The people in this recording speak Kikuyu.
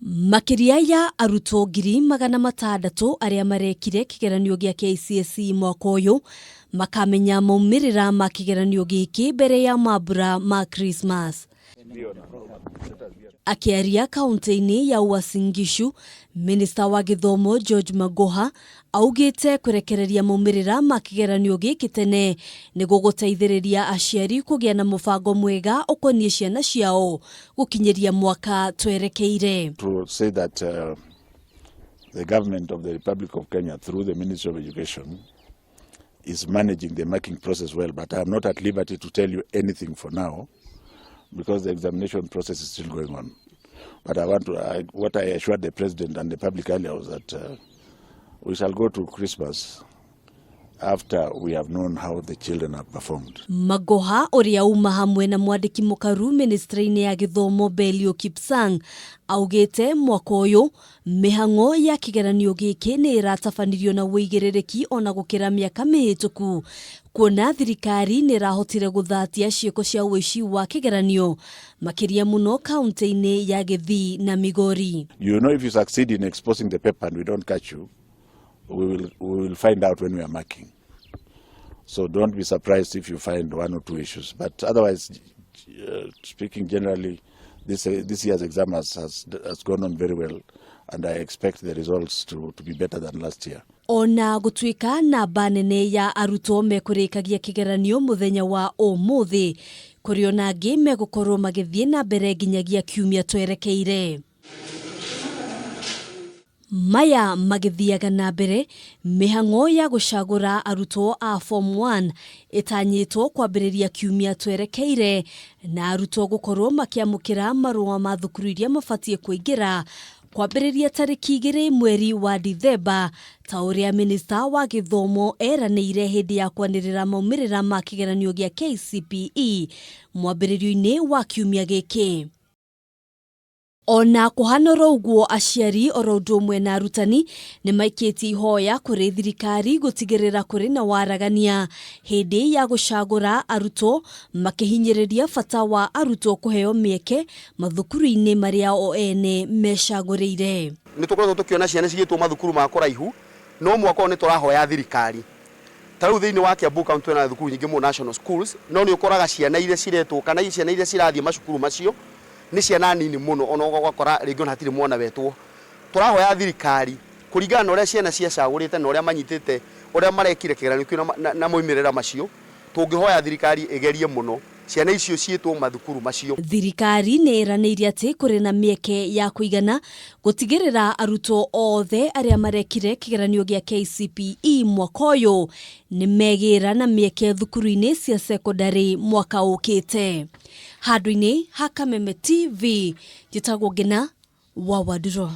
Makĩria ya arutwo 600,000 arĩa marekire kĩgeranio gĩa KCSE mwaka ũyũ makamenya maumĩrĩra ma kĩgeranio gĩkĩ mbere ya mambura ma Christmas. Akĩaria kaunti-inĩ ya Uasin Gishu, minista wa gĩthomo George Magoha augĩte kũrekereria maumĩrĩra ma kĩgeranio gĩkĩ tene nĩ gũgũteithĩrĩria aciari kũgĩa na mũbango mwega ũkoniĩ ciana ciao gũkinyĩria mwaka twerekeire. To say that the government of the Republic of Kenya through the Ministry of Education is managing the marking process well, but I am not at liberty to tell you anything for now because the examination process is still going on. But what I assured the president and the public earlier was that we shall go to Christmas after we have known how the children have performed. Magoha ũrĩa uma hamwe na mwandĩki mũkaru ministry-inĩ ya gĩthomo Belio Kipsang augĩte mwaka ũyũ mĩhang'o ya kĩgeranio gĩkĩ nĩ ĩratabanirio na ũigĩrĩrĩki ona gũkĩra mĩaka mĩhĩtũku kuona thirikari nĩ ĩrahotire gũthatia ciĩko cia ũici wa kĩgeranio makĩria mũno kaunti-inĩ ya Gĩthii na Migori. You know, if you succeed in exposing the paper and we don't catch you, we will find out when we are marking. So don't be surprised if you find one or two issues. But otherwise, speaking generally, this year's exam has gone on very well, and I expect the results to be better than last year. Ona gũtuĩka namba nene ya arutwo mekũrĩkagia kĩgeranio mũthenya wa ũmũthĩ, kũrĩ ona angĩ megũkorwo magĩthiĩ na mbere nginyagia kiumia twerekeire. Maya magĩthiaga na mbere, mĩhang'o ya gũcagũra arutwo a Form 1 ĩtanyĩtwo kwambĩrĩria kiumia twerekeire na arutwo gũkorwo makĩamũkĩra marũa ma thukuru iria mabatiĩ kũingĩra kwambĩrĩria tarĩki 2 mweri wa Dithemba, ta ũrĩa minista wa gĩthomo eranĩire hĩndĩ ya kwanĩrĩra maumĩrĩra ma kĩgeranio gĩa KCPE mwambĩrĩrio-inĩ wa kiumia gĩkĩ. Ona kũhana oro ũguo, aciari oro ũndũ ũmwe na arutani nĩ maikĩtie ihoya kũrĩ thirikari gũtigĩrĩra kũrĩ na waragania hĩndĩ ya gũcagũra arutwo, makĩhinyĩrĩria bata wa arutwo kũheo mĩeke mathukuru-inĩ marĩa o ene mecagũrĩire. Nĩ tũkoretwo tũkĩona ciana cigĩtwo mathukuru ma kũraihu, no mwaka ũyũ nĩ tũrahoya thirikari. Ta rĩu thĩinĩ wa Kiambu County twĩna thukuru nyingĩ mũno, national schools, no nĩ ũkoraga ciana iria ciretwo kana ciana iria cirathiĩ macukuru macio nĩ ciana nini mũno, ona ũgakora rĩngĩ ona hatirĩ mwana wetwo. Tũrahoya thirikari, kũringana na ũrĩa ciana ciacagũrĩte na ũrĩa manyitĩte, ũrĩa marekire kĩgeranio kĩu na moimĩrĩra macio, tũngĩhoya thirikari ĩgerie mũno ciana icio ciĩtwo mathukuru macio. Thirikari nĩ ĩranĩire atĩ kũrĩ na mĩeke ya kũigana gũtigĩrĩra arutwo othe arĩa marekire kĩgeranio gĩa KCPE mwaka ũyũ nĩ megĩra na mĩeke thukuru-inĩ cia sekondarĩ mwaka ũkĩte. Handũ-inĩ ha Kameme TV, njĩtagwo Ngina wa Wanduro.